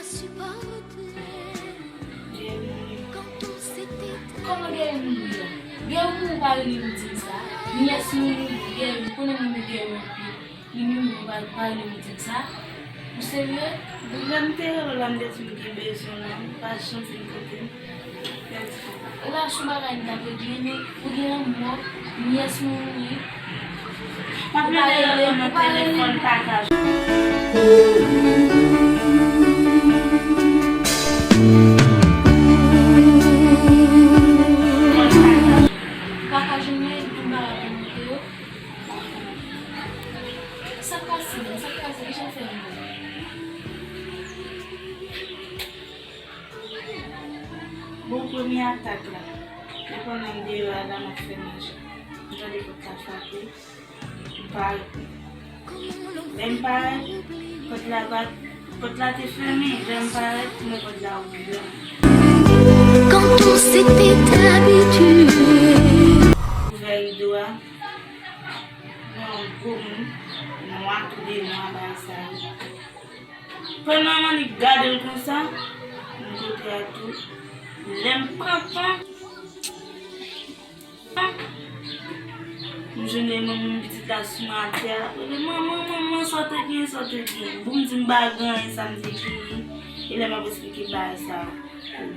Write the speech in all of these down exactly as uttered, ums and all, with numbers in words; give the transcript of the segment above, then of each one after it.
à supporter. Guerry. Quand on s'est éteint, Kòman Guerry mouri an? Guerry mouri pa rele nou di m sa. Nyès nou mouri, Guerry, konnen moun yo Li menm, li pa, pa rele m di m sa. Ou serye? Lè m te rele w la, m te di w m gen bezwen w la, m pa janm vin kote m. Pèdi kontak. Ou la sou bagay m t ap regle, men ou gen lanmò, m yès mouri. M ap mete rele w nan telefòn, pataje. Pataje, men tout bagay pou monte yo. Sa k pase menm? Sa k pase? Kijan w fè menm? Bon, premye atak la, men pandan m deyò a la, m ap fè manje. M tande pòt la frape, m parèt. Lè m parèt, pòt la pa, pòt la te fèmen. Lè m parèt, m wè pòt la ouvè. Quand on s'était habitué. Ouvè rido a, yon gwo moun, nwa, tou de nwa, bagay sa yo. Pandan m annik gade l konsa, m kote a tou. Lè m pran tan, m jwenn manman pitit la sou atè a, l ap rele, "Manman, manman, sa w te gen, sa w te gen?" Bon, m di m pa gen anyen, sa m te genyen. E lè m ap esplike bagay sa yo.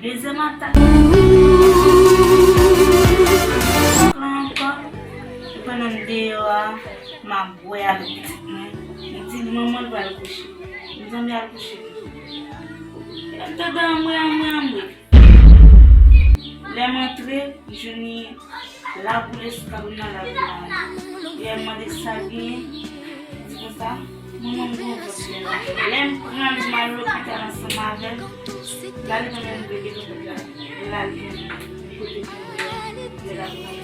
Dezyèm atak la ankò. Pandan m deyò a, m ap bwè avèk pitit mwen. M di, "Manman, l pral kouche." M di, "Anben, al kouche." Lè m tande anmwe, anmwe, anmwe. Lè m antre, m jwenn li la boule sou kabrin nan, la boule anmwe. Lè m mande sa genyen, di konsa, "Manman, m gen yon vant ki fè m mal." Lè m pran l, m al lopital ansanm avè l. Lale nan menm kote l la, lale kote pou lè la pou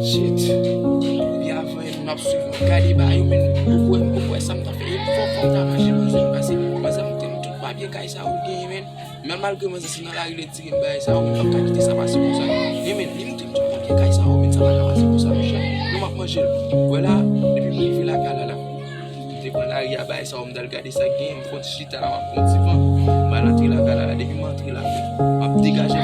Shit. Epi avan, e, nou ap swiv, nou ap gade ba yo, men, ou kwè, ou kwè sa m ta fè, e, fò, fò m ta manje manzè, paske manzè m te tout papye kay sa yo genyen, men, men malgre manzè se nan lari li tire m bagay sa yo, men m p ap ka kite sa pase konsa, e, men, li m te tout papye kay sa yo, men sa pa ka pase konsa, monchè, nou m ap manje l, wè la, depi m rive lakay la, la, m te pran lari a, bagay sa yo, m t al gade sa k genyen, m fon chita la, m ap pran ti van, m al antre lakay la, la, depi m antre la, m ap degaje